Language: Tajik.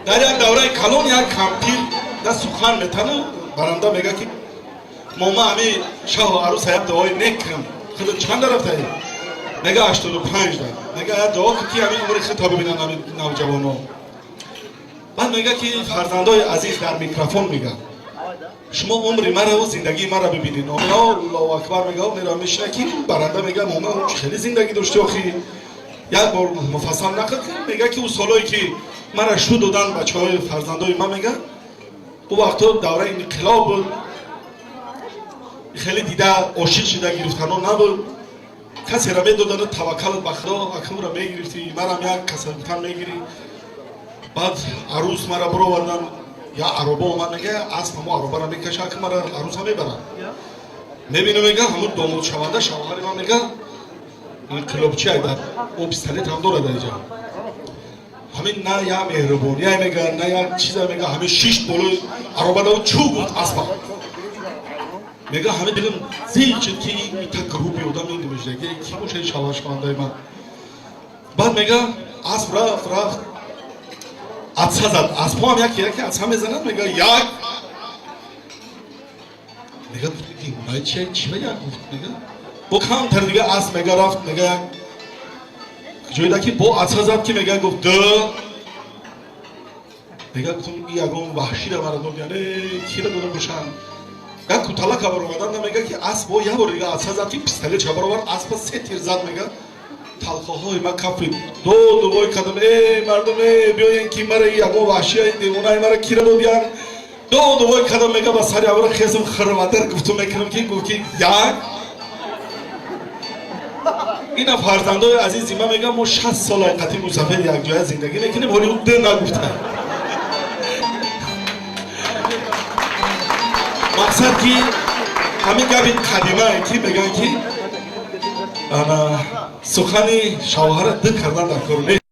Дар як давраи калон як кампир да сухан метану баранда мега ки мома ҳами шаҳу арӯса як дуои нек кун. Худат чанда рафтаи? Мега 85 да. Мега як дуо кун ки ҳамин умри худта бибинанд ҳамин навҷавоно. Баъд мега ки фарзандои азиз, дар микрофон мега, шумо умри мараву зиндагии мара бибинед. Аллоҳу акбар мега, мера мешина ки баранда мега мома хеле зиндагӣ дошти охи. Як бор муфассал нақл кун. Мега ки ӯ солое ки мара шу додан бачаҳои фарзандои ман, мега ӯ вақто давраи инқилоб буд, хеле дида ошиқ шида гирифтано набуд. Касеро медодану таваккалат ба худо, акнура мегирифтӣ, марам як касабитан мегирӣ. Баъд арӯс мара буровардан, я ароба омад, мега асп ҳамо аробаро мекаша, ак мара арӯса мебарад. Мебинам, мега, ҳамун домодшаванда шавҳари ман, мега, инқилобчи айдар, о пистолет ҳам дорад инҷа. Ҳамин на я меҳрубония, мега, на як чиза, мега, ҳамин шишт болои аробадаву чӯ гуфт аспа. Мега ҳамин дилам зиқ шуд ки ита груби одам ин мешдаги ки бошад шавҳаршавандаи ман. Баъд мега асп рафт, рафт, атса зад. Аспҳо ҳам яке яке атса мезанад. Мега як, мега чи чи як гуфт. Мега бо камтар дига асп, мега, рафт, мега як ҷойда ки бо атса зад ки мега гуфт д. Мега гуфтам и ягон ваҳшира мара дод, яъне кира дода бошанд. Як куталака баромадан, мега ки асп бо як бор дига атса зад ки пистолет ча баровард, аспа се тир зад. Мега талхоҳои ма кафи доду вой кардам: э мардум, э биёен ки мара ягон ваҳшия девонаи мара кира додиян. Доду вой кардам. Мега ба сари авра хезм хирмадар гуфту мекунам ки гуфт ки як. Ина фарзандои азизи ман, мегам, мо 60 сола қати мусафир якҷоя зиндагӣ мекунем, ҳоли ӯ д нагуфта. Мақсад ки ҳамин гапи қадимае ки мегӯянд ки ана сухани шавҳара д кардан дар кор нест.